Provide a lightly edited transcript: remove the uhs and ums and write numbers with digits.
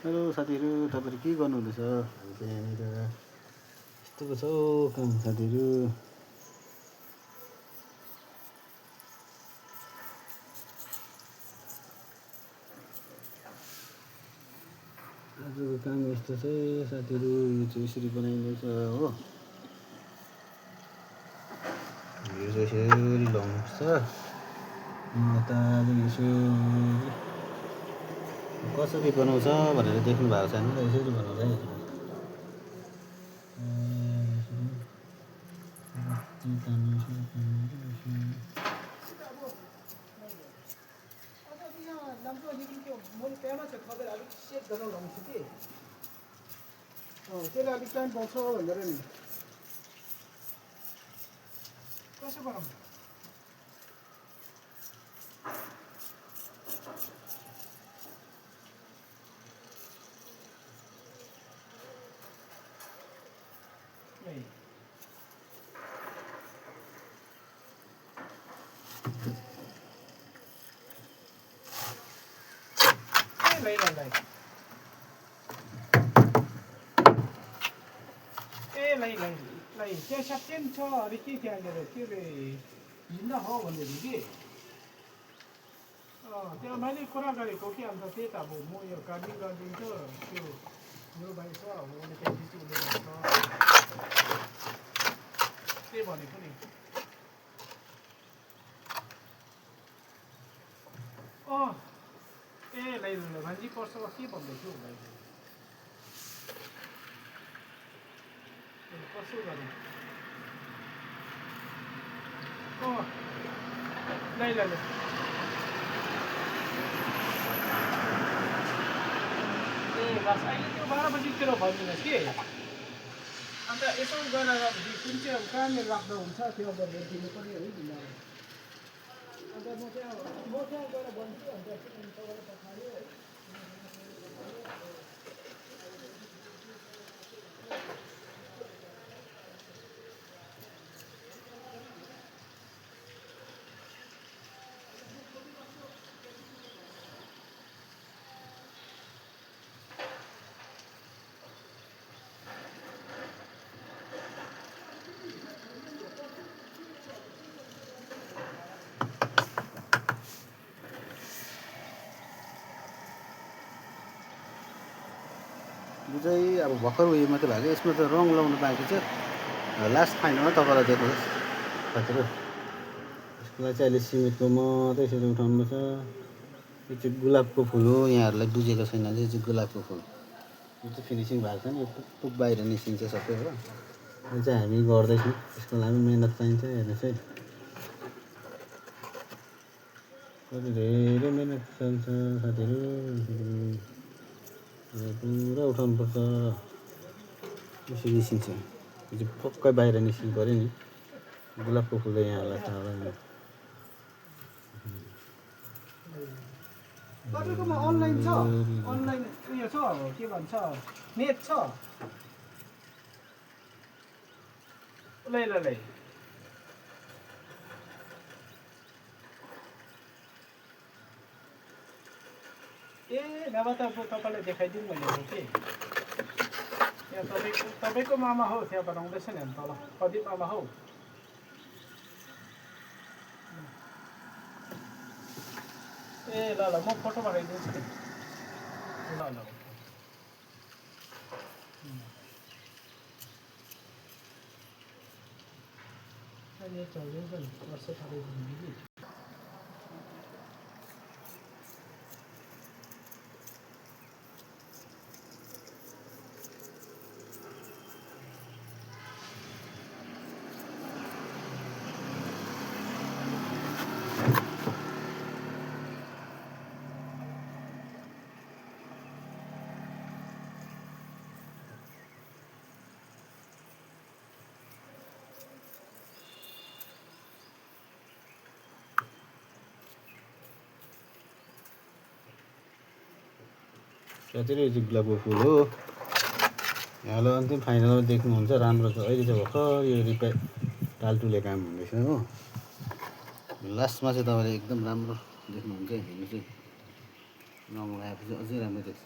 Hello साथीहरू, तपाईँहरू के गर्नुहुँदैछ? हामी चाहिँ यहाँनिर यस्तो पो छ काम साथीहरू। आजको काम यस्तो छ साथीहरू, यो चाहिँ यसरी बनाइँदैछ हो। यो चाहिँ यसरी लाउनुपर्छ। यताले यसो कसरी बनाउँछ भनेर देख्नु भएको छैन र यसरी बनाउँछ है। त्यसले अलिक टाइम पाउँछ भनेर नि कसो बनाउँछ लाई त्यहाँ सकिन्छ अरे के त्यहाँनिर के अरे हिँड्दा हो भनेदेखि कि त्यहाँ मैले कुरा गरेको कि अन्त त्यही त अब म यो गाडी गरिदिन्छु त्यो मेरो भाइ छ अब उसले त्यहाँदेखि उसले गर्छ त्यही भनेको नि ए लाई भान्जी पर्छ के भन्दैछु भाइ कसो गरौँ लै बस अहिले त्यो 12 बजीतिर भनिदिनुहोस् कि अन्त यसो गरेर कुन चाहिँ अब कहाँनिर राख्दा हुन्छ त्यो गरेर दिनु पनि है तिमीलाई अन्त म त्यहाँ गएर भन्छु अन्त तपाईँलाई पठायो है यो चाहिँ अब भर्खर उयो मात्रै भएको, यसमा त रङ लाउनु बाँकी छ। लास्ट फाइनलमा तपाईँलाई देखाउँछु साथीहरू। यसको लागि चाहिँ अहिले सिमेन्टको मात्रै यसरी उठाउनुपर्छ। यो चाहिँ गुलाबको फुल हो, यहाँहरूलाई बुझेको छैन भने यो चाहिँ गुलाबको फुल। यो चाहिँ फिनिसिङ भएको छैन, यो पुक बाहिर निस्किन्छ सबै हो। यो चाहिँ हामी गर्दैछौँ, यसको लागि मिहिनेत चाहिन्छ। हेर्नुहोस् है, कति धेरै मिहिनेत चाहिन्छ साथीहरू। पुरा उठाउनुपर्छ, यसरी निस्किन्छ। यो चाहिँ पक्कै बाहिर निस्किनु पऱ्यो नि। गुलाबको फुल यहाँहरूलाई थाहा होला नि। तपाईँकोमा अनलाइन छ अनलाइन उयो छ के भन्छ नेट छ लै ए नभए त अब तपाईँलाई देखाइदिउँ भनेको कि यहाँ तपाईँको मामा हो त्यहाँ बनाउँदैछ नि अन्त तल प्रदीप मामा हो ए ल म फोटो पठाइदिन्छु नि ल नेट चल्दैन नि वर्ष पठाइदिनु कि साथीहरू यो चाहिँ गुलाबको फुल हो। यहाँलाई अन्तिम फाइनलमा देख्नुहुन्छ, राम्रो छ। अहिले चाहिँ भर्खर यो टालटुले काम हुँदैछ हो। लास्टमा चाहिँ तपाईँले एकदम राम्रो देख्नुहुन्छ। हेर्नु चाहिँ रङ लगाएपछि अझै राम्रो देख्छ।